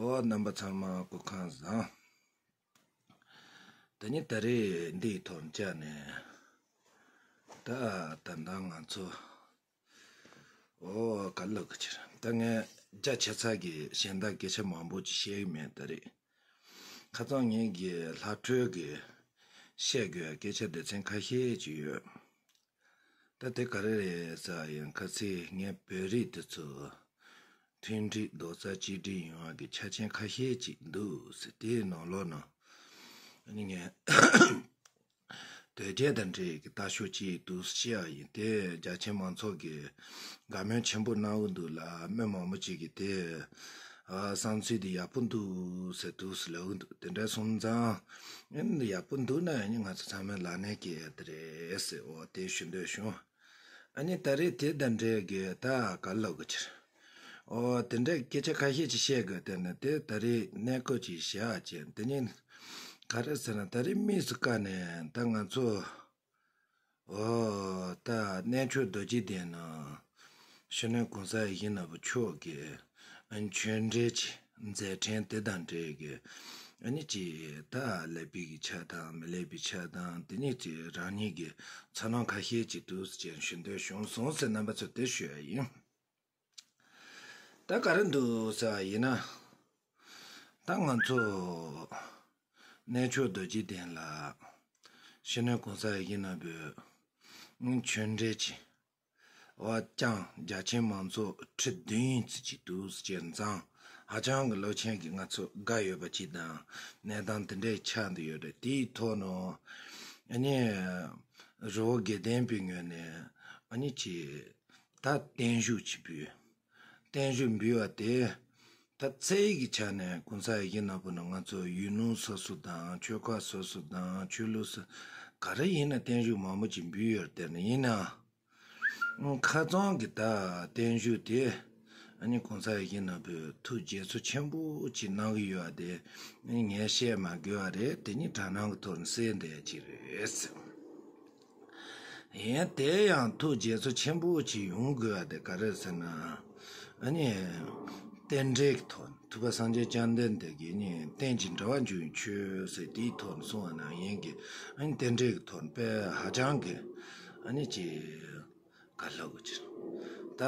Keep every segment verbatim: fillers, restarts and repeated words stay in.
ཨོ། རྣམ་པ་ཚང་མ་སྐུ་ཁམས་བཟང་། དེ་ནས་ད་རེས་འདིའི་ཐོག་བཅར་ནས། ད་ད་ལྟ་ང་ཚོ། ཨོ། ག་ལབ་གི་ཕྱིར། ད་ངས་རྒྱ་ཆེ་ཚ་གི་གཞན་དག་སྐད་ཆ་མང་པོ་ཅིག་བཤད་གི་མེད་ད་རེས། ཁ་སང་ངེད་ཀྱི་ལྷ་སྤྲུལ་གྱི་བཤད་དགོས་སྐད་ཆ་སྡེ་ཚན་ཁ་ཤས་ཅིག་ཡོད། ད་དེ་ག་རེ་རེད་ཟེར་ཡང་ཁ་སང་ངས་བོད་རིགས་དེ་ཚོ་མཐུན་སྒྲིལ་རྡོག་རྩ་གཅིག་སྒྲིལ་ཡོང་བ་གི་ཆ་རྐྱེན་ཁ་ཤས་ཅིག་འདུག་ཟེར། དེའི་ནང་ལོགས་ན་ཨ་ནི་ངས་དོལ་རྒྱལ་དང་འབྲེལ་གྱི་ལྟ་ཞོག་ཅིག་འདུག་ཟེར་བཤད་པ་ཡིན། དེ་རྒྱ་ཆེ་མང་ཚོགས་ཀྱིས་དགའ་མོས་ཆེན་པོ་གནང་གི་འདུག་ལ། མི་མང་པོ་ཅིག་གིས་དེ་ཨ་བསམ་ཚུལ་དེ་ཡག་པོ་འདུག་ཟེར་འདུག་ཟེར་ལབ་གི་འདུག་དེ་འདྲ་སོང་ཙང་ཨ་ནི་ཡག་པོ་འདུག་ན་ཨ་ནི་ང་ཚོ་ཚང་མས་ལག་ལེན་འཁེལ་ཡ་དེ་རེད་ཟེར། འོ། དེ་ཞུ་འདོད་བྱུང་། ཨ་ནི་ད་རེས་དེ་དང་འབྲེལ་གྱི་ད་ག་ལབ་དགོས་ཕྱིར། ཨོ། དེ་འདྲའི་སྐད་ཆ་ཁ་ཤས་ཅིག་བཤད་དགོས། དེ་ནི་དེ་ད་རེས་གནས་སྐབས་ཅིག་བཤད་ཅེས། དེ་ནི་ག་རེ་ཟེར་ན། ད་རེས་དམིགས་སུ་བཀར་ནས་ད་ང་ཚོ། ཨོ། ད་གནས་མཆོག་རྡོ་རྗེ་གདན་ནང་སྤྱི་ནོར་གོང་ས་ཡིད་བཞིན་ནོར་བུ་མཆོག་གི་ཨ་ནི་ཆོས་འབྲེལ་གྱི་མཛད་འཕྲིན་དེ་དང་འབྲེལ་གྱི་ཨ་ནི་ཅིག་ད་ལེགས་པའི་གི་ཆ་དང་མི་ལེགས་པའི་ཆ་དང་། དེ་ནི་ཅིག་རང་ཉིད་ཀྱི་ཚོར་སྣང་ཁ་ཤས་ཅིག་འདུག་ཅེས་ཞུ་འདོད་བྱུང་སོང་ཟེར། རྣམ་པ་ཚོར་དེ་ཞུ་ཡ་ཡིན། ད་ག་རེ་འདུག་ཟེར་བ་ཡིན་ན། ད་ང་ཚོ་གནས་མཆོག་རྡོ་རྗེ་གདན་ལ་སྤྱི་ནོར་གོང་ས་ཡིད་བཞིན་ནོར་བུའི་ཆོས་འབྲེལ་གྱི་བ་ཅང་རྒྱ་ཆེན་མང་ཚོགས་ཁྲི་བདུན་ཙམ་ཅིག་འདུག་ཟེར་ཙང་། ཧ་ཅང་གི་རླབས་ཆེན་གྱི་ང་ཚོ་དགའ་ཡོད་པ་ཅིག་དང་། གནས་སྟངས་དེ་འདྲའི་ཆགས་བསྡད་ཡོད་རེད། དེའི་ཐོག་ནས་ཨ་ནི་རི་བོ་དགེ་ལྡན་པའི་ངོས་ནས་ཨ་ནི་ཅིག་ད་བརྟན་བཞུགས་ཅིག་འབུལ། བརྟན་བཞུགས་འབུལ་བ་དེ་ད་རྩ་བའི་གི་ཆ་ནས་གོང་ས་ཡིད་བཞིན་ནོར་བུ་ནི་ང་ཚོ་ཡུལ་ལུང་སོ་སོ་དང་ཆོལ་ཁ་སོ་སོ་དང་ཆོས་ལུགས་སོ་ག་རེ་ཡིན་ན་བརྟན་བཞུགས་མང་པོ་ཅིག་འབུལ་ཡོད་རེད། དེ་ནི་ཡིན་ནའང་ཁ་སང་གི་ད་བརྟན་བཞུགས་དེ་ཨ་ནི་གོང་ས་ཡིད་བཞིན་ནོར་བུས་ཐུགས་དགྱེས་ཚོར་ཆེན་པོ་ཅིག་གནང་གི་ཡོད་པ་དེ་ངས་བཤད་མ་དགོས་པ་རེད། དེ་ནི་དྲ་སྣང་གི་ཐོག་ནས་གསལ་བསྡད་ཅིག་རེད། ཡིན། དེ་ཡང་ཐུགས་དགྱེས་ཚོར་ཆེན་པོ་ཅིག་ཡོང་དགོས་པ་དེ་ག་རེ་ཟེར་ན། ཨ་ནི་རྟེན་འབྲེལ་གྱི་ཐོག་ནས། ཐུབ་པ་སངས་རྒྱས་བཅོམ་ལྡན་འདས་ཀྱིས་ནི་རྟེན་ཅིང་འབྲེལ་བར་འབྱུང་བའི་ཆོས་ཟེར་དེའི་ཐོག་ནས་གསུངས་པ་ནང་བཞིན་གྱི། ཨ་ནི་རྟེན་འབྲེལ་གྱི་ཐོག་ནས་དཔེ་ཧ་ཅང་གི་ཨ་ནི་ཅིག་ག་ལབ་དགོས་ཕྱིར། ད་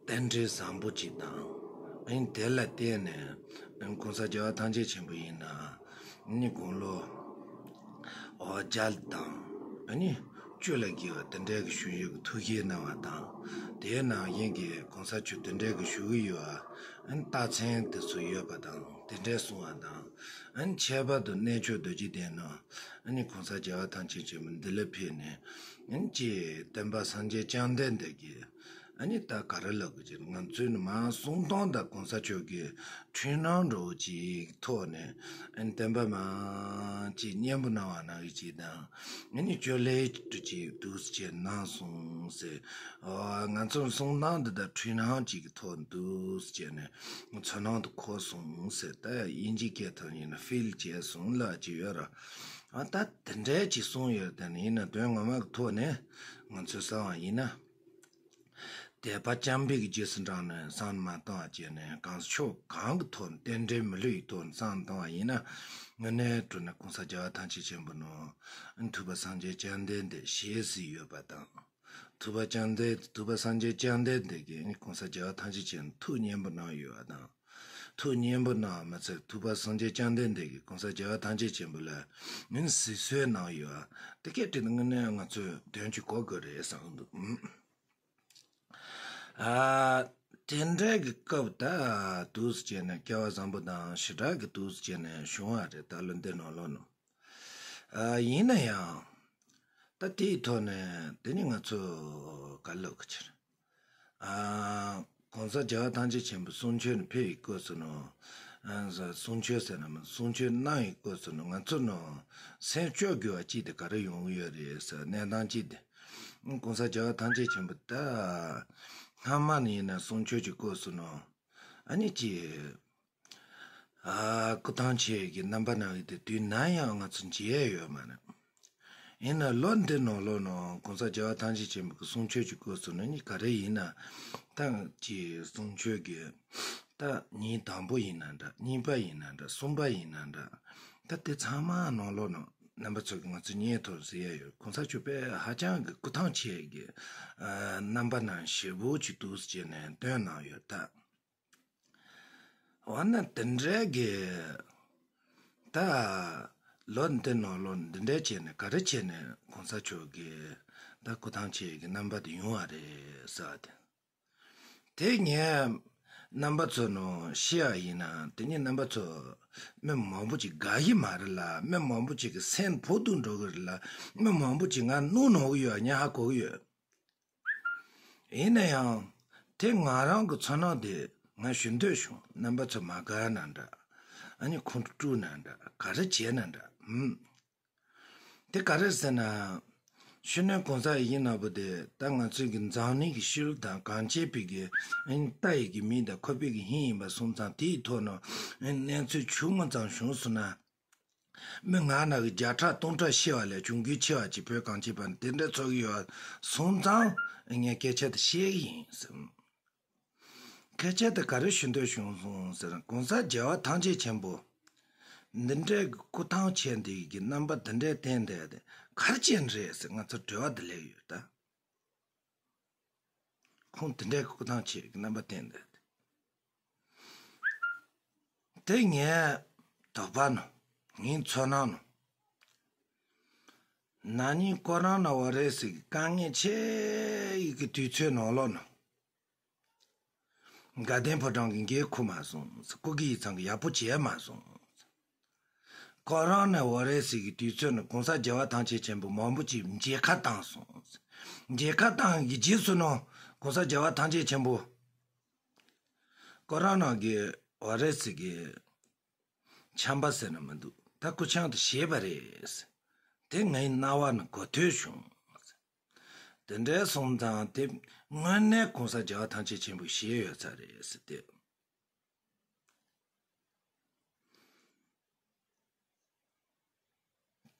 རྟེན་འབྲེལ་བཟང་པོ་ཅིག་དང་། ཨ་ནི་དེ་ལ་བརྟེན་ནས་ཨ་ནི་གོང་ས་རྒྱལ་བ་ཐམས་ཅད་མཁྱེན་པ་ཡིན་ན་ཨ་ནི་དགུང་ལོ་ཨོ་བརྒྱ་དང་ཨ་ནི་བཅུ་ལ་བརྒལ་བ་དེ་འདྲའི་གི་བཞུགས་ཡོད་ཀྱི་ཐུགས་བཞེད་གནང་བ་དང་། དེའི་ནང་བཞིན་གྱི་གོང་ས་མཆོག་དེ་འདྲའི་གི་བཞུགས་ཀྱི་ཡོད་པ། ཨ་ནི་རྟགས་མཚན་དེ་ཚོ་ཡོད་པ་དང་དེ་འདྲའི་གསུངས་པ་དང་། ཨ་ནི་ཁྱད་པར་དུ་གནས་མཆོག་རྡོ་རྗེ་གདན་ནང་ཨ་ནི་གོང་ས་རྒྱལ་བ་ཐམས་ཅད་མཁྱེན་པ་འདི་ལ་ཕེབས་ནས་ཨ་ནི་ཅིག་སྟོན་པ་སངས་རྒྱས་བཅོམ་ལྡན་འདས་ཀྱིས་ཨ་ནི་ད་ག་རེ་ལབ་དགོས་ཀྱི། ང་ཚོས་ནི་མར་གསུང་སྟངས་དང་གོང་ས་མཆོག་གི་འཁྲུལ་སྣང་འདྲ་བོ་ཅིག་ཐོག་ནས་ཨ་ནི་བསྟན་པ་མར་ཅིག་སྙན་པོ་གནང་བ་ནང་བཞིན་ཅིག་དང་། ཨ་ནི་བཅོས་ལེན་དུ་ཅིག་འདུག་སེ་བྱས་གནང་སོང་ཟེར། ཨ། ང་ཚོ་གསུང་སྟངས་འདི་དག་འཁྲུལ་སྣང་ཅིག་གི་ཐོག་འདུག་སེ་བྱས་ནས་ཚོར་སྣང་དུ་འཁོར་སོང་ཟེར། ད་དབྱིན་ཇིའི་སྐད་ཐོག་ཡིན་ན་ཕིལ་བྱས་སོང་ལབ་ཀྱི་ཡོད་ར། ཨ། ད་དེ་འདྲའི་ཅིག་གསུངས་ཡོད་དེ་ནི་ཡིན་ན་དོན་ངོ་མ་གི་ཐོག་ནས་ང་ཚོས་བསམ་པ་ཡིན་ན། དད་པ་བཅོམ་པའི་རྗེས་སུ་འབྲངས་ནས་བསམ་མ་བཏང་བ་བྱས་ནས། གང་ཕྱོགས་གང་གི་ཐོག་ནས་རྟེན་འབྲེལ་མི་བསླུ་བའི་ཐོག་ནས་བསམ་བཏང་བ་ཡིན་ན། དངོས་གནས་དྲང་གནས་གོང་ས་རྒྱལ་བ་ཐམས་ཅད་མཁྱེན་པ་ནོ། ཐུབ་པ་སངས་རྒྱས་བཅོམ་ལྡན་འདས་ཞེས་གཟིགས་ཡོད་པ་དང་། ཐུབ་པ་བཅོམ་ལྡན། ཐུབ་པ་སངས་རྒྱས་བཅོམ་ལྡན་འདས་ཀྱིས་གོང་ས་རྒྱལ་བ་ཐམས་ཅད་མཁྱེན་པ་ཐུགས་མཉེས་པོ་གནང་ཡོད་པ་དང་། ཐུགས་མཉེས་པོ་གནང་མ་ཚད་ཐུབ་པ་སངས་རྒྱས་བཅོམ་ལྡན་འདས་ཀྱིས་གོང་ས་རྒྱལ་བ་ཐམས་ཅད་མཁྱེན་པ་ལ་ངན་གཟིགས་གསོལ་གནང་ཡོད་པ། དེ་སྐད་དྲིས་ན་དངོས་གནས་ང་ཚོས་དོན་གཅིག་གོ་དགོས་རེད་བསམ་གྱི་འདུག། ཨ། དེ་འདྲའི་གི་སྐབས་ད་འདུག་སེ་བྱས་ནས་སྐལ་བ་བཟང་པོ་དང་ཞེ་དྲག་གི་འདུག་སེ་བྱས་ནས་བྱུང་བ་རེད། ད་ལོ་འདི་ནང་ལོགས་ནས། ཨ། ཡིན་ན་ཡང་ད་དེའི་ཐོག་ནས་དེ་ནི་ང་ཚོ་ག་ལབ་གི་ཕྱིར། ཨ། གོང་ས་རྒྱལ་བ་ཐམས་ཅད་མཁྱེན་པ་གསུང་ཆོས་ནས་ཕེབས་ཡི་སྐབས་སུ་ནོ། ཨ། གསུང་ཆོས་ཟེར་ན་མ་གསུང་ཆོས་གནང་ཡི་སྐབས་སུ་ནོ། ང་ཚོ་ནོ་སེམས་སྐྱོ་དགོས་པ་ཅིག་དེ་ག་རེ་ཡོང་གི་ཡོད་རེད་ཟེར། གནས་སྟངས་ཅིག་དེ། གོང་ས་རྒྱལ་བ་ཐམས་ཅད་མཁྱེན་པ་ད་སྔ་མ་ནས་ཡིན་ན་གསུང་ཆོས་ཀྱི་སྐབས་སུ་ནོ། ཨ་ནི་ཅི། ཨ། སྐུ་ཐང་ཆད་ཀྱི་རྣམ་པ་ནང་བཞིན་དེ་དུས་ནམ་ཡང་ང་ཚོ་མཇལ་ཡོད་མ་རེད། ཡིན་ན་ལོ་འདི་ནང་ལོགས་ནང་གོང་ས་རྒྱལ་བ་ཐམས་ཅད་མཁྱེན་པའི་གསུང་ཆོས་ཀྱི་སྐོར་སོགས་ནི་ག་རེ་ཡིན་ན། ད་ཀྱི་གསུང་ཆོས་ཀྱི་ད་ཉིན་དང་པོ་ཡིན་ན་འདྲ། གཉིས་པ་ཡིན་ན་འདྲ། གསུམ་པ་ཡིན་ན་འདྲ། ད་དེ་ཚང་མ་ནང་ལོགས་ནང་རྣམ་པ་ཚོ་གི་ང་ཚོ་སྙན་ཐོར་ཟེར་ཡ་ཡོད། གོང་ས་མཆོག་དཔེ་ཧ་ཅང་གི་སྐུ་ཐང་ཆེ་གི་རྣམ་པ་ནང་ཞེ་པོ་ཅིག་འདུག་ཟེར་ནས་བཏོན་གནང་ཡོད་ད། འོ་ན་དེ་འདྲའི་གི་ད་ལོ་འདི་ནང་ལོ་འདི་འདྲའི་བྱས་ནས་ག་རེ་བྱས་ནས་གོང་ས་མཆོག་གི་ད་སྐུ་ཐང་ཆེ་གི་རྣམ་པ་དེ་ཡོང་བ་རེད་ཟེར་བ་དེ། དེ་ངས་རྣམ་པ་ཚོ་ནང་བཤད་ཡ་ཡིན་ན། དེ་ནས་རྣམ་པ་ཚོ་མི་མང་པོ་ཅིག་དགའ་གི་མ་རེད་ལ། མི་མང་པོ་ཅིག་གི་སེམས་ཕོག་ཐུག་འགྲོ་གི་རེད་ལ། མི་མང་པོ་ཅིག་ང་གནོད་ནོར་གི་ཡོད། ངས་ཧ་གོ་གི་ཡོད། ཡིན་ན་ཡང་དེ་ང་རང་གི་ཚོར་སྣང་དེ་ང་ཞུ་འདོད་བྱུང་། རྣམ་པ་ཚོ་མ་དགའ་ན་འདྲ། ཨ་ནི་ཁོང་ཁྲོ་དཀྲུགས་ན་འདྲ། ག་རེ་བྱས་ན་འདྲ། ཧུམ། དེ་ག་རེ་ཟེར་ན། ཕྱི་སྣོད་གོང་ས་ཡིན་ན་བུ་དེ་ད་ང་ཚོའི་གི་འཛམ་གླིང་གི་ཤེས་རབ་དང་གངས་ཅན་པའི་གི་ཨ་ནི་ལྟ་ཡི་གི་མིག་དང་ཁོག་པའི་གི་སྙིང་ཡིན་པ་སོང་ཙང་། དེའི་ཐོག་ནས་ཨ་ནི་གནས་ཚུལ་ཆུང་ངུ་ཙམ་བྱུང་སོང་ན། མི་ང་ན་གི་བརྒྱ་ཕྲག་སྟོང་ཕྲག་ཤི་བ་ལས་གྱོང་གུན་ཆེ་བ་ཅིག་བོད་གངས་ཅན་པ་ནས་དེ་འདྲ་ཚོར་གི་ཡོད་སོང་ཙང་། ངས་སྐད་ཆ་དེ་བཤད་གི་ཡིན་ཟེར། སྐད་ཆ་དེ་ག་རེ་ཞུ་འདོད་བྱུང་སོང་ཟེར་ན། གོང་ས་རྒྱལ་བ་ཐམས་ཅད་མཁྱེན་པོ་འདི་འདྲའི་གི་སྐུ་ཐང་ཆེ་འདི་གི་རྣམ་པ་འདི་འདྲའི་བསྟན་བསྡད་དེ་ག་རེ་བྱས་ནས་རེད་ཟེར། ང་ཚོར་དྲི་བ་འདི་སླེབས་ཡོད་ད། ཁོང་དེ་འདྲའི་སྐུ་ཐང་ཆེ་གི་རྣམ་པ་བསྟན་འདུག། དེ་ངའི་དོགས་པ་ནོ། ངའི་ཚོར་སྣང་ནོ། ན་ནིང་ཀོ་རོ་ན་བ་རེ་སི་གི་དཀའ་ངལ་ཆེ་ཡི་གི་དུས་ཚོད་ནང་ལོགས་ནོ། དགའ་ལྡན་ཕོ་བྲང་གི་འགན་འཁུར་མ་སོང་། སྐུ་སྒེར་ཡིག་ཚང་གི་ཡག་པོ་བྱས་མ་སོང་། ཀོ་རོ་ན་བ་རེ་སི་གི་དུས་ཚོད་ནི་གོང་ས་རྒྱལ་བ་ཐམས་ཅད་མཁྱེན་པོ་མང་པོ་ཅིག་མཇལ་ཁ་བཏང་སོང་། མཇལ་ཁ་བཏང་གི་རྗེས་སུ་ནོ། གོང་ས་རྒྱལ་བ་ཐམས་ཅད་མཁྱེན་པོ་ཀོ་རོ་ན་གི་བ་རེ་སི་གི་ཆམ་པ་ཟེར་ན་མི་འདུག། ད་སྐུ་ཆང་དེ་བཞེས་པ་རེད། དེ་ངའི་རྣ་བ་ནས་གོ་ཐོས་བྱུང་། དེ་འདྲའི་སོང་ཙང་དེ་དངོས་གནས་གོང་ས་རྒྱལ་བ་ཐམས་ཅད་མཁྱེན་པོ་བཞེས་ཡོད་ས་རེད་ཟེར་ཏེ།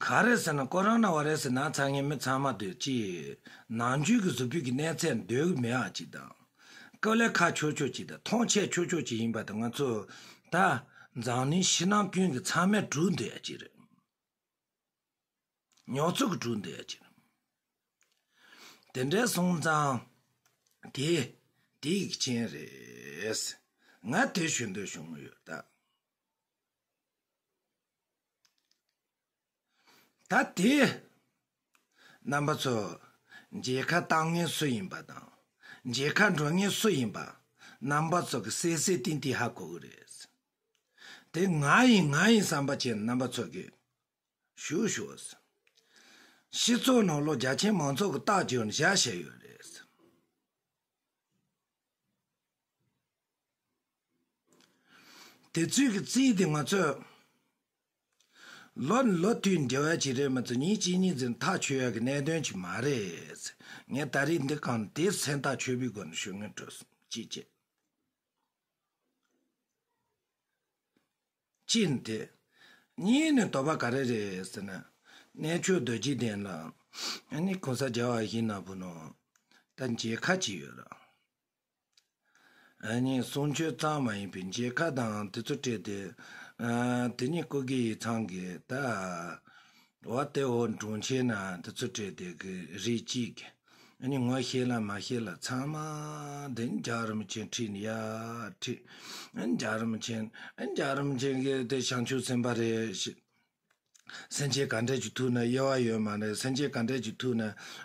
ག་རེ་ཟེར་ན་ཀོ་རོ་ན་བ་རེ་སི་ན་ཚ་མཁན་མི་ཚང་མ་དེ་ཅི་ནམ་རྒྱུན་གྱི་གཟུགས་པོའི་གི་གནས་ཚད་སྡོད་གི་མེད་ཨ་ཅིག་དང་། ཀོ་ལེ་ཁ་ཆོག་ཆོག་ཅིག་དང་མཐོང་ཆས་ཆོག་ཆོག་ཅིག་ཡིན་པ་དང་། ང་ཚོ་ད་འཛམ་གླིང་ཕྱི་ནང་ཀུན་གྱི་ཚང་མས་དཀྲུག་འདོད་ཡ་ཅིག་རེད། ཉོག་ཚོ་གི་དཀྲུག་འདོད་ཡ་ཅིག་རེད། དེ་འདྲའི་སོང་ཙང་དེ་དེ་ཡིག་ཆེན་རེད། ང་དེ་ཞུ་འདོད་བྱུང་ཡོད་ད། ད་དེ་རྣམ་པ་ཚོ་མཇལ་ཁ་བཏང་མཁན་སུ་ཡིན་པ་དང་། མཇལ་ཁ་འགྲོ་མཁན་སུ་ཡིན་པ་རྣམ་པ་ཚོ་གི་གསལ་གསལ་ཏན་ཏན་ཧ་གོ་གི་རེད། དེ་ང་ཡིན་ང་ཡིན་བསམ་པ་བྱས་རྣམ་པ་ཚོ་གི་ཞུ་ཞུ། སྤྱི་ཚོགས་ནང་ལོ་རྒྱ་ཆེན་མང་ཚོགས་ཀྱི་རྟགས་བརྗོད་ནས་བཞག་བཞག་ཡོད་རེད། དེ་ཚོའི་གི་རྩིས་དེ་ང་ཚོས་ལོ་ནས་ལོ་མཐུད་འབྲེལ་བ་བྱེད་རེད་མ་གཏོགས། ཉིན་གཅིག་གཉིས་ཙམ་ཐག་ཆོད་ཡག་གི་གནད་དོན་ཅིག་མ་རེད། ངས་ད་རེས་འདི་གང་དེ་མཚན་རྟགས་ཆོད་པའི་སྒོ་ནས་ཞུ་ངེས་འགྲོ་སོང་། གཅིག་བྱས། གཅིག་ནི་དེ། གཉིས་ནི་དོགས་པ་ག་རེ་རེད་ཟེར་ན། གནས་མཆོག་རྡོ་རྗེ་གདན་ལ་ཨ་ནི་གོང་ས་རྒྱལ་བ་ཡིད་བཞིན་ནོར་བུ་ནོ། ད་མཇལ་ཁ་ཅིག་ཡོད་ར། ཨ་ནི་གསུང་ཆོས་ཙམ་མ་ཡིན་པའི་མཇལ་ཁ་དང་དེ་ཚོ་སྤྲད་དེ། ཨ་དེ་ནི་སྐུ་སྒེར་ཡིག་ཚང་གི་ད། འོ་དེ་འོ་འགྲོ་ཆེ་ན་དེ་ཚོ་སྤྲད་དེ་གི་རིགས་གཅིག་གི། ཨ་ནི་ངོ་ཤེས་ལ་མ་ཤེས་ལ་ཚང་མ་དེ་འཇག་རིན་པོ་ཆེ་ཁྲིད་ནི་ཡ་ཁྲིད། ཨ་འཇག་རིན་པོ་ཆེ། ཨ་འཇག་རིན་པོ་ཆེ་གི་དེ་བྱང་ཆུབ་སེམས་དཔའ་རེད་ཤི། སེམས་ཅན་ག་འདྲ་ཅིག་ཐུག་ན་དབྱེ་བ་ཡོད་མ་རེད། སེམས་ཅན་ག་འདྲ་ཅིག་ཐུག་ན་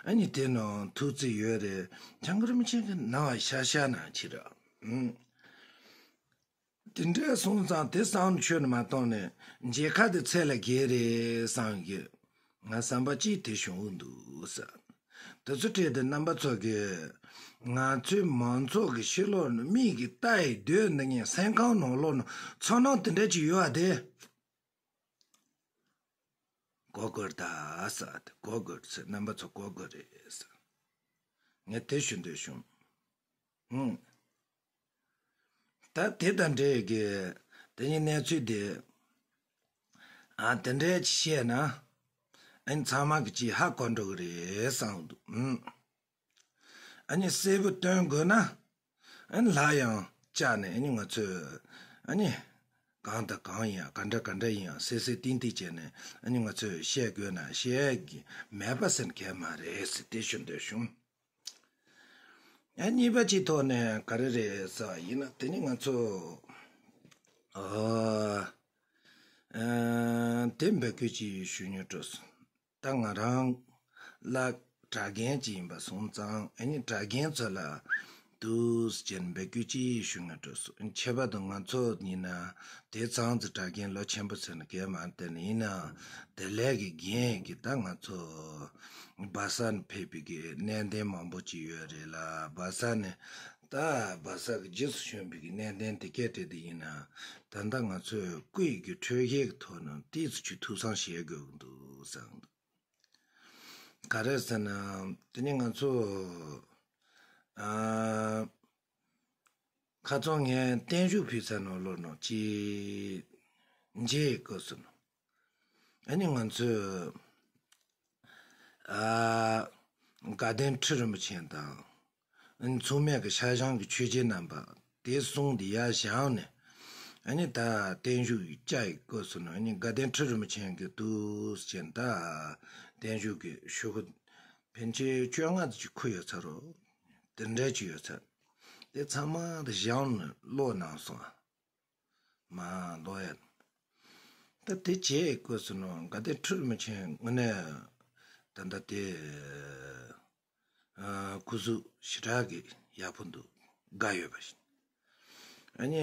ཨ་ནི་དེ་ནང་ཐུག་རྩིས་ཡོད་རེད། བྱང་རིན་པོ་ཆེ་གི་ནང་བ་ཤ་ཤ་ན་ཕྱིར། ཨུམ། དེ་འདྲ་སོང་ཙང་དེ་བསམ་ཆོས་ནི་མ་གཏོང་ནས་མཇལ་ཁ་དེ་ཚད་ལས་བརྒལ་རེད་བསམ་གི། ང་བསམ་པ་ཅིག་དེ་བྱུང་འདུག་ཟེར། དེ་ཚོ་སྤྲད་དེ་རྣམ་པ་ཚོ་གི། ང་ཚོའི་མང་ཚོགས་ཀྱི་ཕྱི་ལོགས་ནས་མིག་གིས་ལྟ་ཡི་སྡོད་འདི་ངའི་སེམས་ཁམས་ནང་ལོགས་ནས་ཚོར་སྣང་དེ་འདྲ་ཅིག་ཡོད་པ་དེ། གོ་དགོས་ད་ཟེར། གོ་དགོས་ཟེར། རྣམ་པ་ཚོ་གོ་དགོས་རེད་ཟེར། ངས་དེ་ཞུ་འདོད་བྱུང་། ཧུམ། ད་དེ་དང་འབྲེལ་གི་དེ་ཉིད་གནས་ཚུལ་དེ། ཨ་དེ་འདྲའི་ཅིག་བཤད་ན། ཨ་ནི་ཚང་མ་གི་ཅིག་ཧ་གོ་འགྲོ་གི་རེད་བསམ་འདུག་ཨུམ། ཨ་ནི་གསལ་པོ་སྟོན་དགོས་ན། ཨ་ནི་ལྷ་ཡང་བཅར་ནས་ཨ་ནི་ང་ཚོས་ཨ་ནི་གང་དང་གང་ཡིན་ཡང་ག་འདྲ་ག་འདྲ་ཡིན་ཡང་གསལ་གསལ་ཏིང་ཏིང་བྱས་ནས་ཨ་ནི་ང་ཚོས་བཤད་དགོས་ན་བཤད་གི་མེད་པ་ཟེར་མཁན་མ་རེད་ཟེར་དེ་ཞུ་འདོད་བྱུང་། ཨ་གཉིས་པ་ཅིག་ཐོག་ནས་ག་རེ་རེད་ཟེར་བ་ཡིན་ན་དེ་ནི་ང་ཚོ་ཨ་ཨ་དེ་འབོད་སྐུལ་ཅིག་ཞུ་སྙིང་བྲོ་སོང་། ད་ང་རང་ལ་གྲྭ་རྒན་ཅིག་ཡིན་པ་སོང་ཙང་ཨ་ནི་གྲྭ་རྒན་ཚོ་ལ་དུས་ཅན་འབོད་སྐུལ་ཅིག་ཞུ་སྙིང་བྲོ་སོང་། ཁྱད་པར་དུ་ང་ཚོ་ཡིན་ན་དེ་ཙང་ཙི་གྲྭ་རྒན་ལོ་ཆེན་པོ་ཟེར་ན་གལ་མ་དེ་ནི་ཡིན་ན་དེ་ལས་ཀྱི་རྒན་གྱི་ད་ང་ཚོ་བ་ས་ནས་ཕེབས་པའི་གི་གནས་བརྟན་མང་པོ་ཅིག་ཡོད་རེད་ལ་བ་ས་ནས་ད་བ་ས་གི་རྗེས་སུ་བྱོན་པའི་གི་གནས་བརྟན་དེ་སྐད་བྲིས་དེ་ཡིན་ན་ད་ལྟ་ང་ཚོས་སྐུ་ཡི་གི་འཕྲོད་བཞེས་ཀྱི་ཐོག་ནས་ཏིས་ཚུ་ཆུ་ཐུགས་བསམ་བཞེས་དགོས་ཀྱི་འདུག་བསམ་འདུག་ག་རེ་ཟེར་ན་དེ་ནི་ང་ཚོ་ཨ་ཁ་སང་ངས་བརྟན་བཞུགས་ཕུལ་ཚར་ནོ་ལོ་ནོ་ཅི་འཇེ་གོ་སོ་ནོ། ཨ་ནི་ང་ཚོས་ཨ་དགའ་ལྡན་ཁྲི་རིན་པོ་ཆེ་དང་ཨ་ནི་མཚུངས་མེད་ཀྱི་ཤར་བྱང་གི་ཆོས་རྗེ་རྣམ་པ་དེ་གསུང་དེ་ཡར་བཞེངས་ནས་ཨ་ནི་ད་བརྟན་བཞུགས་བཅའ་ཡི་སྐབས་སུ་ནི་ཨ་ནི་དགའ་ལྡན་ཁྲི་རིན་པོ་ཆེ་གི་དུས་ཆེན་ད་བརྟན་བཞུགས་ཀྱི་ཤོག་གུ་ཕན་ཆད་བཅོ་ལྔ་ཙམ་ཅིག་ཁུར་ཡོད་ཚར་རོ། དེ་འདྲ་ཅིག་ཡོད་ཚར། དེ་ཚང་མ་དེ་བཞེངས་ནས་ཀློག་གནང་སོང་ཨ། མ་ལོ་ཡ། ད་དེ་རྗེས་སྐབས་སུ་ནོ་དགའ་ལྡན་ཁྲི་རིན་པོ་ཆེ་དངོས་གནས་ད་ལྟ་དེ་ཨ་སྐུ་གཟུགས་ཞེ་དྲག་གི་ཡག་པོ་འདུག་དགའ་ཡོད་པ་ཞིག་ཨ་ནི་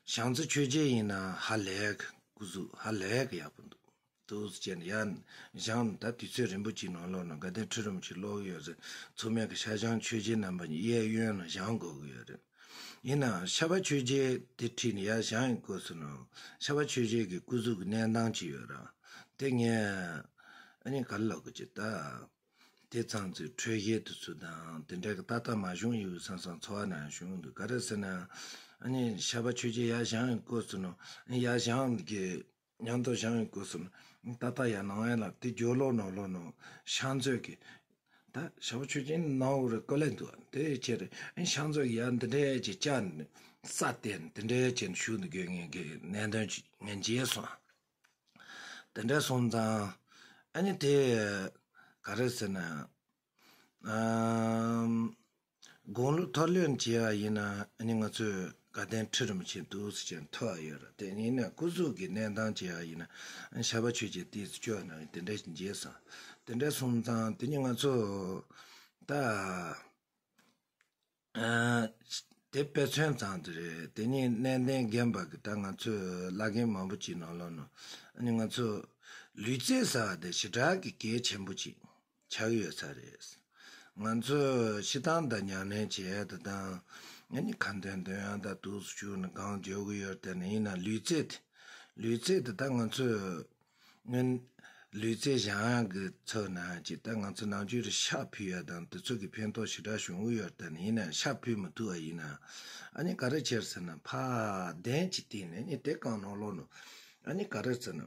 བྱང་རྩེ་ཆོས་རྗེ་ཡིན་ན་ཧ་ལས་གི་སྐུ་གཟུགས་ཧ་ལས་གི་ཡག་པོ་འདུག་དུས་ཅན་ཡང་བཞེངས་ད་དུས་ཚོད་རིང་པོ་ཅིག་ནང་ལོགས་ན་དགའ་ལྡན་ཁྲི་རིན་པོ་ཆེ་ཀློག་གི་ཡོད་རེད། མཚུངས་མེད་ཀྱི་ཤར་བྱང་ཆོས་རྗེ་རྣམ་པ་གཉིས་གཡས་གཡོན་ལ་བཞེངས་དགོས་ཀྱི་ཡོད་རེད། ཡིན་ནའང་ཤར་པ་ཆོས་རྗེ་དེ་ཁྲིད་ནས་ཡར་བཞེངས་ཡོང་དགོས་སོང་ན་ཤར་པ་ཆོས་རྗེ་གི་སྐུ་གཟུགས་ཀྱི་གནས་སྟངས་ཅིག་ཡོད་ར། དེ་ངས་ཨ་ནི་ག་རེ་ལབ་དགོས་ཀྱི་ད། དེ་ཙམ་ཚོའི་འཕྲོད་བཞེས་དེ་ཚོ་དང་དེ་འདྲ་གི་ཏག་ཏག་མ་བྱུང་ཡོད་བསམ་བསམ་ཚོར་བ་ནང་བྱུང་འདུག་ག་རེ་ཟེར་ན་ཨ་ནི་ཤར་པ་ཆོས་རྗེ་ཡར་བཞེངས་ཡོང་དགོས་སོང་ན་ཡར་བཞེངས་གི་མཉམ་དུ་བཞེངས་ཡོང་དགོས་སོང་ན་ཏག་ཏག་ཡར་ནང་ཡར་ལ་དེ་རྒྱུ་ལོ་ནང་ལོ་ནང་ཤར་མཛོད་ཀྱི་ད་ཤར་པ་ཆོས་རྗེ་ནང་འོ་རེ་ཀོ་ལེ་འདུག་དེ་ཕྱིར་ཨ་ནི་ཤར་མཛོད་ཡར་འདི་འདྲའི་ཅིག་བཅར་ནས་ས་བསྟན་འདི་འདྲའི་ཅིག་བཞུགས་འདུག་དགོས་ངེས་ཀྱི་གནད་དོན་ཅིག་ངས་མཇལ་སོང་། དེ་འདྲ་སོང་ཙང་ཨ་ནི་དེ་ག་རེ་ཟེར་ན་ཨམ། དགུང་ལོ་མཐོ་ལོན་བྱས་པ་ཡིན་ན་ཨ་ནི་ང་ཚོས་དགའ་ལྡན་ཁྲི་རིན་པོ་ཆེ་འདུག་སེ་བྱས་མཐོ་བ་ཡོད་ར། དེ་ཡིན་ན་སྐུ་གཟུགས་ཀྱི་གནས་སྟངས་བྱས་པ་ཡིན་ན་ཨ་ནི་ཤར་པ་ཆོས་རྗེ་ཏིས་སུ་བཅོས་ན་དེ་འདྲ་ཞིག་མཇལ་སོང་། དེ་འདྲ་སོང་ཙང་དེ་ནི་ང་ཚོ་ད། ཨ། དེ་དཔེ་མཚོན་ཙམ་དུ་རེད། དེ་ནི་གནས་བརྟན་རྒན་པ་གི་ད་ང་ཚོའི་བླ་རྒན་མང་པོ་ཅིག་ནང་ལོགས་ནང་ཨ་ནི་ང་ཚོ་ལུས་རྩལ་ཟེར་བ་དེ་ཞེ་དྲག་གི་གལ་ཆེན་པོ་ཅིག་ཆགས་ཡོད་ས་རེད། ང་ཚོས་སྤྱིར་བཏང་དང་ཉམས་ལེན་བྱེད་ཡ་དེ་དང་ཨ་ནི་ཁ་འདོན་འདོན་ཡ་ད་དུས་སུ་བཅུག་ནས་གང་འཇོག་གི་ཡོད་དེ་ནི་ཡིན་ན་ལུས་རྩལ་དེ་ལུས་རྩལ་དེ་ད་ང་ཚོས། སྔོན། ལུས་རྩལ་སྦྱང་ཡག་གི་ཚོ་ནང་ཅིག་ད་ང་ཚོ་ནམ་རྒྱུན་རེ་ཤ་ཕུད་ཡ་དང་དེ་ཚོ་གི་ཕན་ཐོགས་ཞེ་དྲག་བྱུང་གི་ཡོད་རེད། ད་ནི་ཡིན་ན་ཤ་ཕུད་མི་ཐུབ་པ་ཡིན་ན་ཨ་ནི་ག་རེ་བྱེད་ཟེར་ན་ཕར་གདན་ཅིག་བཏིང་ནས་ཨ་ནི་དེ་གང་ནང་ལོགས་ནང་ཨ་ནི་ག་རེ་ཟེར་ན་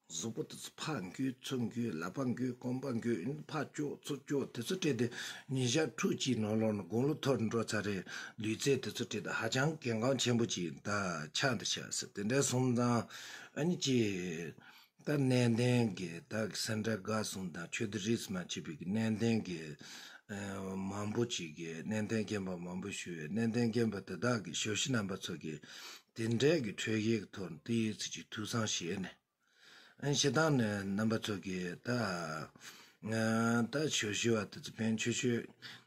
གཟུགས་པོ་དེ་ཚོ་ཕར་འགུལ་ཚུར་འགུལ་ལག་པ་འགུལ་ཨ་ནི་ཕར་བསྐྱོད་ཚུར་བསྐྱོད་དེ་ཚོ་སྤྲད་དེ་ཉིན་ཞག་དྲུག་གཅིག་ནང་ལོགས་ནང་དགུང་ལོ་མཐོ་རུ་འགྲོ་ཚར་རེད། ལུས་རྩལ་དེ་ཚོ་སྤྲད་དེ་ཧ་ཅང་གལ་འགངས་ཆེན་པོ་ཅིག་ད་ཆགས་འདུག་ཤག་ཟེར་དེ་འདྲ་སོང་ཙང་ཨ་ནི་ཅིག་ད་གནས་བརྟན་གྱི་ད་སེ་འབྲས་དགའ་གསུམ་དང་ཆོས་སྡེ་རིས་མ་ཆད་པའི་གི་གནས་བརྟན་གྱི་ཨ་མང་པོ་ཅིག་གི་གནས་བརྟན་རྒན་པ་མང་པོ་ཞུ་བའི་གནས་བརྟན་རྒན་པ་དེ་དག་གི་ཞབས་ཕྱི་རྣམ་པ་ཚོ་གི་དེ་འདྲའི་གི་འཕྲོད་བཞེས་ཀྱི་ཐོག་ནས་དེའི་ཚིག་ཅིག་ཐུགས་བསམ་བཞེས་ནས་ཨ་ནི་སྤྱིར་བཏང་ནས་རྣམ་པ་ཚོ་གི་ད་ང་ད་ཞབས་ཞུ་བ་དེ་ཚོ་ཕན་ཆོས་ཞུ་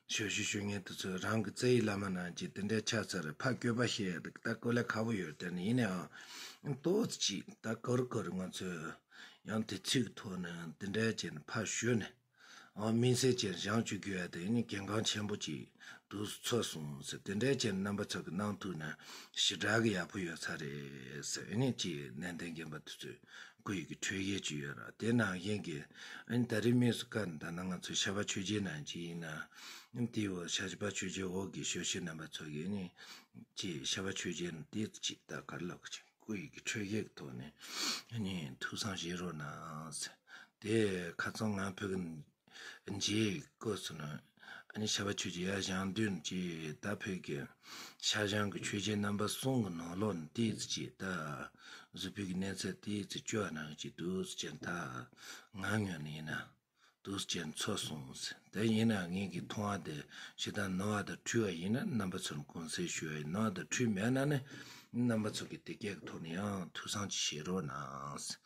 ཞབས་ཞུ་ཞུ་མཁན་དེ་ཚོ་རང་གི་རྩ་བའི་བླ་མ་ནང་གི་དེ་འདྲའི་ཆགས་ཚར་ཕར་བསྐྱོད་པ་བཤད་ཡ་དེ་ད་དཀའ་ལས་ཁག་པོ་ཡོད་དེ་ནི་ཡིན་ནའང་ཏོག་ཙམ་ཅིག་ད་གོར་གོར་ང་ཚོས་ཡང་དེ་ཚིག་ཐོག་ནས་དེ་འདྲའི་བྱས་ནས་ཕར་ཞུས་ནས་ཨོ་དམིགས་བསལ་ཅན་བཞེངས་བཅུག་རྒྱུ་ཡ་དེ་ནི་གལ་འགངས་ཆེན་པོ་ཅིག་འདུག་ཚོར་སོང་ཟེར་དེ་འདྲའི་བྱས་ནས་རྣམ་པ་ཚོ་གི་གནང་ཐུབ་ན་ཞེ་དྲག་གི་ཡག་པོ་ཡོད་ས་རེད་ཟེར་ཨ་ནི་ཅིག་གནས་བརྟན་རྒན་པ་དེ་ཚོས་སྐུ་ཡི་གི་འཕྲོད་བཞེས་ཅིག་ཡོད་ར། དེ་ནང་བཞིན་གྱི་ཨ་ནི་ད་རེས་དམིགས་སུ་བཀར་ནས་ད་ནང་ང་ཚོ་ཤར་པ་ཆོས་རྗེ་ནང་ཅིག་ཡིན་ན་ཨ་ནི་དེའི་འོག་ཤར་པ་ཆོས་རྗེ་འོག་གི་ཞབས་ཕྱི་རྣམ་པ་ཚོ་གིས་ཨ་ནི་ཅིག་ཤར་པ་ཆོས་རྗེ་ནང་དེ་ཅིག་ད་ག་རེ་ལབ་དགོས་ཅིག་སྐུ་ཡི་གི་འཕྲོད་བཞེས་ཀྱི་ཐོག་ནས་ཨ་ནི་ཐུགས་བསམ་བཞེས་རོགས་གནང་ཟེར། དེ་ཁ་སང་ང་ཕ་གི་མཇལ་སྐབས་སུ་ནི། ཨ་ནི་ཤར་པ་ཆོས་ཀྱི་ཡ་ཞང་དོན་གྱི་ད་ཕ་གི་ཤར་ཞང་གི་ཆོས་རྒྱལ་རྣམ་པ་གསུམ་གྱི་ནང་ལོགས་ནས་ཏོག་ཙམ་ཅིག་ད་གཟུགས་པོའི་གི་གནས་ཚད་ཏོག་ཙམ་སྐྱོ་བ་ནང་གི་འདུག་ཟེར་ཅན། ད་ང་ངོས་ནས་ཡིན་ན་འདུག་ཟེར་ཅན་ཚོར་སོང་ཟེར། དེ་ཡིན་ན་ངེད་ཀྱི་མཐོང་བ་དེ་ཞེ་དྲག་ནོར་བ་དང་འཁྲུལ་བ་ཡིན་ན་རྣམ་པ་ཚོར་དགོངས་སེལ་ཞུ་བ་ཡིན། ནོར་བ་དང་འཁྲུལ་མེད་ན་ནི་རྣམ་པ་ཚོ་གི་དེ་སྐད་ཀྱི་ཐོག་ནས་ཡང་ཐུགས་བསམ་ཅིག་བཞེས་རོགས་གནང་།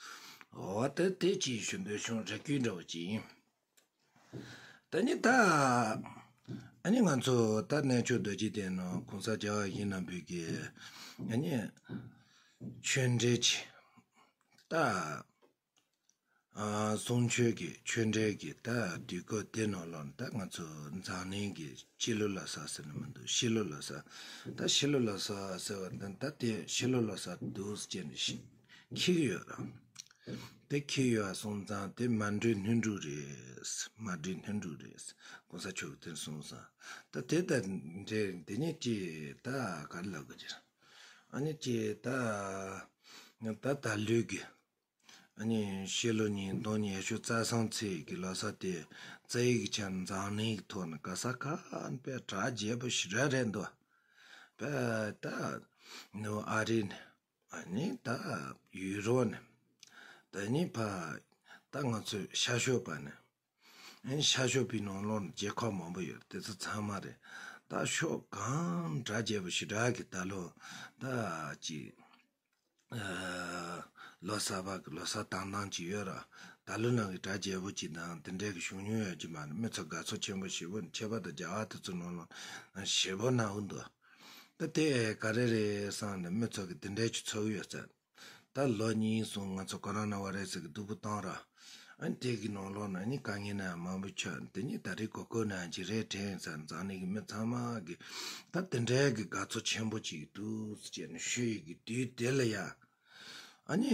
འོ་དེ་དེ་ཅིག་ཞུ་འདོད་བྱུང་། རེ་སྐུལ་འདྲ་བོ་ཅིག་ཡིན། ད་ནི་ད་ཨ་ནི་ང་ཚོ་ད་གནས་མཆོག་རྡོ་རྗེ་གདན་ནང་གོང་ས་རྒྱལ་བ་ཡིད་བཞིན་ནོར་བུ་གི་ཨ་ནི་ཆོས་འབྲེལ་གྱི་ད་ཨ་གསུང་ཆོས་ཀྱི་ཆོས་འབྲེལ་གྱི་ད་དུས་སྐབས་དེ་ནང་ལོགས་ད་ང་ཚོ་འཛམ་གླིང་གི་སྤྱི་ལོ་ལོ་གསར་ཟེར་ནི་མི་འདུག་ཕྱི་ལོ་ལོ་གསར། ད་ཕྱི་ལོ་ལོ་གསར་ཟེར་བ་དང་ད་དེ་ཕྱི་ལོ་ལོ་གསར་འདུག་ཟེར་ནས་ཤི་འཁྱེར་གྱི་ཡོད་ར། དེ་འཁྱེར་ཡོད་པ་སོང་ཙང་དེ་མ་འགྲོས་སྣོན་དྲུག་རེད། མ་འགྲོས་སྣོན་དྲུག་རེད། གོང་ས་མཆོག་གིས་དེ་གསུངས་སོང་། ད་དེ་ད་འདྲེ་དེ་ནས་ཅི་ད་ག་རེ་ལབ་དགོས་ཀྱི་རེད། ཨ་ནི་ཅི་ད་ད་ད་ལོས་གི་ཨ་ནི་ཕྱི་ལོ་ཉིས་སྟོང་ཉི་ཤུ་རྩ་གསུམ་ཚེས་ཀྱི་ལོ་གསར་དེ་རྩ་བའི་གི་ཆ་འཛམ་གླིང་གི་ཐོག་ནས་ག་ས་ག་ནས་དཔེ་གྲ་རྒྱས་པོ་ཞེ་དྲག་རེད་འདུག་དཔེ་ད་ནུབ་ཨ་རི་ནས། ཨ་ནི་ད་ཡུ་རོབ་ནས། ད་ནི་ཕ་ད་ང་ཚོའི་ཤར་ཕྱོགས་པ་ནས། ཨ་ནི་ཤར་ཕྱོགས་པའི་ནང་ལོགས་ནས་རྒྱལ་ཁབ་མང་པོ་ཡོད། དེ་ཚོ་ཚང་མ་རེད། ད་ཕྱོགས་གང་གྲ་རྒྱས་པོ་ཞེ་དྲག་གི་ད་ལོ་ད་ཅིག་ཨ་ལོ་གསར་པ་གི་ལོ་གསར་བཏང་སྟངས་ཅིག་ཡོད་ར། ད་ལོ་ནང་གི་གྲ་རྒྱས་པོ་ཅིག་དང་དེ་འདྲའི་གི་བྱུང་མྱོང་ཡོད་ཀྱི་མ་རེད། མི་ཚོ་དགའ་ཚོར་ཆེན་པོ་ཞེ་པོ། ནས་ཁྱད་པར་དུ་རྒྱ་གར་དེ་ཚོ་ནང་ལོགས་ཞེ་པོ་གནང་གི་འདུག་ད་དེ་ག་རེ་རེད་བསམ་ནས་མི་ཚོ་གི་དེ་འདྲའི་ཅིག་ཚོར་གི་ཡོད་ཚད། ད་ལོ་གཉིས་གསུམ་ང་ཚོ་ཀོ་རོ་ན་བྷ་རེ་སི་གི་སྡུག་པོ་བཏང་ར། ཨ་ནི་དེ་གི་ནང་ལོགས་ན་ནི་དཀའ་ངལ་ན་མང་པོ་ཆགས། དེ་ནི་ད་རེས་གོ་སྐོན་ན་ཅི་རེད་དྲན་ཙང་འཛམ་གླིང་གི་མི་ཚང་མ་གི་ད་དེ་འདྲའི་གི་དགའ་ཚོར་ཆེན་པོ་ཅིག་འདུག་ཟེར་ནས་ཞུ་ཡི་གི་དུས་དེ་ལ་ཡ། ཨ་ནི་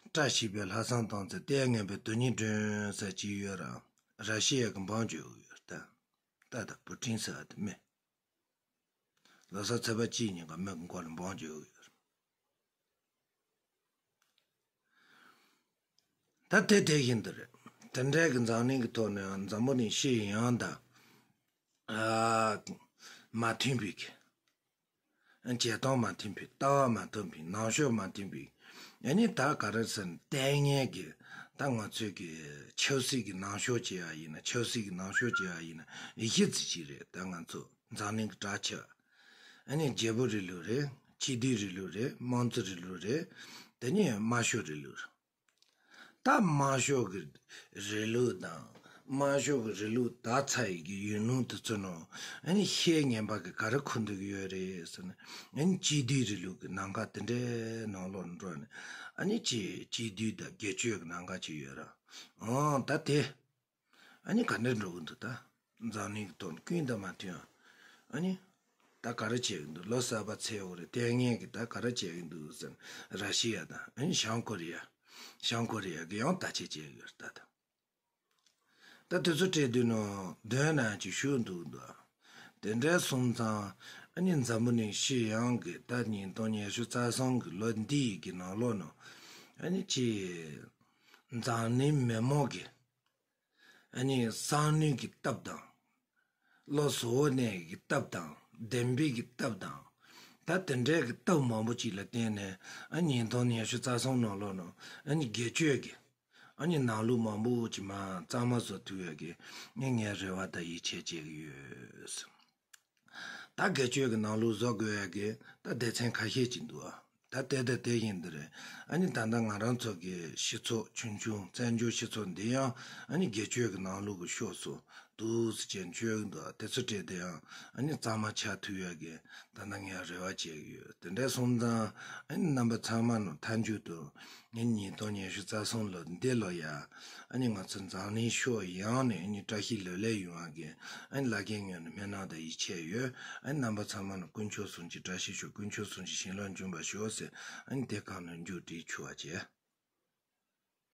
བཀྲ་ཤིས་པའི་ལྷག་བསམ་བཏང་ཚེ་ལྟས་ངན་པའི་དོན་སྙིང་སྒྲོན་ཟེར་ཅིག་ཡོད་ར། ར་ཤི་ཡ་གི་འབངས་བརྗོད་ཡོད་ད། ད་ད་པུ་ཏིན་ཟེར་བ་དེ་མི། ལོ་གསར་ཚེས་པ་གཅིག་ཉིན་ག་མི་གི་མགོ་ལ་འབངས་བརྗོད་ཡོད། ད་དེ་དེ་བཞིན་དུ་རེད། དེ་འདྲའི་གི་འཛམ་གླིང་གི་ཐོག་ནས་འཛམ་བུ་གླིང་སྤྱི་ཡོངས་དང་ཨ་མ་མཐུན་པའི་གི་བྱེད་སྟངས་མ་མཐུན་པའི། ལྟ་བ་མ་མཐུན་པའི། ནང་ཆོས་མ་མཐུན་པའི། ཨ་ནི་ད་ག་རེ་ཟེར་ན་ལྟས་ངན་གི་ད་ང་ཚོའི་གི་ཆབ་སྲིད་ཀྱི་ནང་ཤོག་བྱས་པ་ཡིན་ན། ཆབ་སྲིད་ཀྱི་ནང་ཤོག་བྱས་པ་ཡིན་ན་གཞི་རྩི་ཅིག་རེད། ད་ང་ཚོ་འཛམ་གླིང་གི་གྲགས་ཆེ་བ། ཨ་ནི་རྒྱལ་པོ་རིང་ལུགས་རེད། སྤྱི་བདེ་རིང་ལུགས་རེད། དམངས་གཙོ་རིང་ལུགས་རེད། དེ་ནས་དམར་ཤོག་རིང་ལུགས་རེད། ད་དམར་ཤོག་གི་རིང་ལུགས་དང་། དམར་ཤོག་གི་རིང་ལུགས་དར་ཚར་ཡི་གི་ཡུལ་ལུང་དེ་ཚོ་ནང་ཨ་ནི་ཤེད་ངན་པ་གི་ག་རེ་འཁོར་འདུག་གི་ཡོད་རེད་ཟེར་ན། ཨ་ནི་སྤྱི་བདེ་རིང་ལུགས་གི་ལམ་ཁ་དེ་འདྲའི་ནང་ལོགས་འགྲོ་ནས། ཨ་ནི་ཅི་སྤྱི་བདེ་དང་སྒེར་གཅོད་ཀྱི་ལམ་ཁ་ཅིག་ཡོད་ར། འོང་ད་དེ་ཨ་ནི་ག་འདྲ་འགྲོ་གི་འདུག་ད་འཛམ་གླིང་གི་ཐོག་ནས་ཀུན་དང་མ་མཐུན་ཡ། ཨ་ནི་ད་ག་རེ་བྱེད་ཀྱི་འདུག་ལོ་གསར་པ་ཚེས་འོ་རེ་ལྟས་ངན་གྱི་ད་ག་རེ་བྱེད་ཀྱི་འདུག་ཟེར་ན། ར་ཤི་ཡ་དང་ཨ་ནི་བྱང་ཀོ་རི་ཡ། བྱང་ཀོ་རི་ཡ་གི་ཡང་བརྡ་ཆད་བྱེད་ཀྱི་ཡོད་རེད་ད། ད་ད་དེ་ཚོ་སྤྲད་དུས་ནོ་འདོན་ན་ཅིག་ཞུ་འདུག་འདུག་དེ་འདྲ་སོང་ཙང་ཨ་ནི་འཛམ་བུ་གླིང་སྤྱི་ཡོངས་ཀྱི་ད་ཉིས་སྟོང་ཉི་ཤུ་རྩ་གསུམ་གི་ལོ་འདི་ཡི་གི་ནང་ལོགས་ནང་ཨ་ནི་ཅི་འཛམ་གླིང་མི་མང་གི་ཨ་ནི་བསམ་བློའི་གི་སྟབས་དང་། བློ་གཟུ་བོར་གནས་ཀྱི་སྟབས་དང་། བདེན་པའི་གི་སྟབས་དང་། ད་དེ་འདྲའི་གི་སྟབས་མང་པོ་ཅིག་ལ་བརྟེན་ནས་ཨ་ཉིས་སྟོང་ཉི་ཤུ་རྩ་གསུམ་ནང་ལོགས་ནང་ཨ་ནི་སྒེར་གཅོད་ཀྱི་ཨ་ནི་ནང་ལུགས་མང་པོ་ཅིག་མར་གཙང་མ་བཟོ་ཐུབ་ཡ་གི་ངས་ངའི་རེ་བ་དང་ཡིད་ཆེས་བྱེད་ཀྱི་ཡོད། ད་སྒེར་གཅོད་ཀྱི་ནང་ལུགས་བཟོ་དགོས་ཡ་གི་ད་སྡེ་ཚན་ཁ་ཤས་ཅིག་འདུག་ཨ། ད་དེ་དང་དེ་བཞིན་དུ་རེད། ཨ་ནི་ད་ལྟ་ང་རང་ཚོ་གི་སྤྱི་ཚོགས་ཆུང་ཆུང་བཙན་བྱོལ་སྤྱི་ཚོགས་འདི་ཡང་ཨ་ནི་སྒེར་གཅོད་ཀྱི་ནང་ལུགས་ཀྱི་ཕྱོགས་སུ་འདུག་ཟེར་བྱས་བཅོས་ཀྱི་འདུག་དེ་ཚོ་སྤྲད་དེ་ཡང་ཨ་ནི་གཙང་མ་ཆགས་ཐུབ་ཡ་གི་ད་ལྟ་ངས་རེ་བ་བྱེད་ཀྱི་ཡོད། དེ་འདྲ་སོང་ཙང་ཨ་ནི་རྣམ་པ་ཚང་མ་ནང་མཐའ་མཇུག་ཏུ་ངས་ཉིས་སྟོང་ཉི་ཤུ་རྩ་གསུམ་ལོ་འདི་ལོ་ཡ་ཨ་ནི་ང་ཚོ་འཛམ་གླིང་ཕྱོགས་ཡོངས་ནས་ཨ་ནི་བཀྲ་ཤིས་ལོ་ལེགས་ཡོང་བ་གི་ཨ་ནི་བླ་རྒན་ངོས་ནས་སྨོན་ལམ་དང་ཡིད་ཆེས་ཡོད། ཨ་ནི་རྣམ་པ་ཚང་མ་ནང་དཀོན་མཆོག་གསུམ་གྱི་བཀྲ་ཤིས་ཤོག་དཀོན་མཆོག་གསུམ་གྱི་བྱིན་རླབས་འབྱུང་བར་ཤོག་ཟེར་ཨ་ནི་དེ་གང་ནས་མཇུག་སྒྲིལ་ཆོག་པ་བྱས།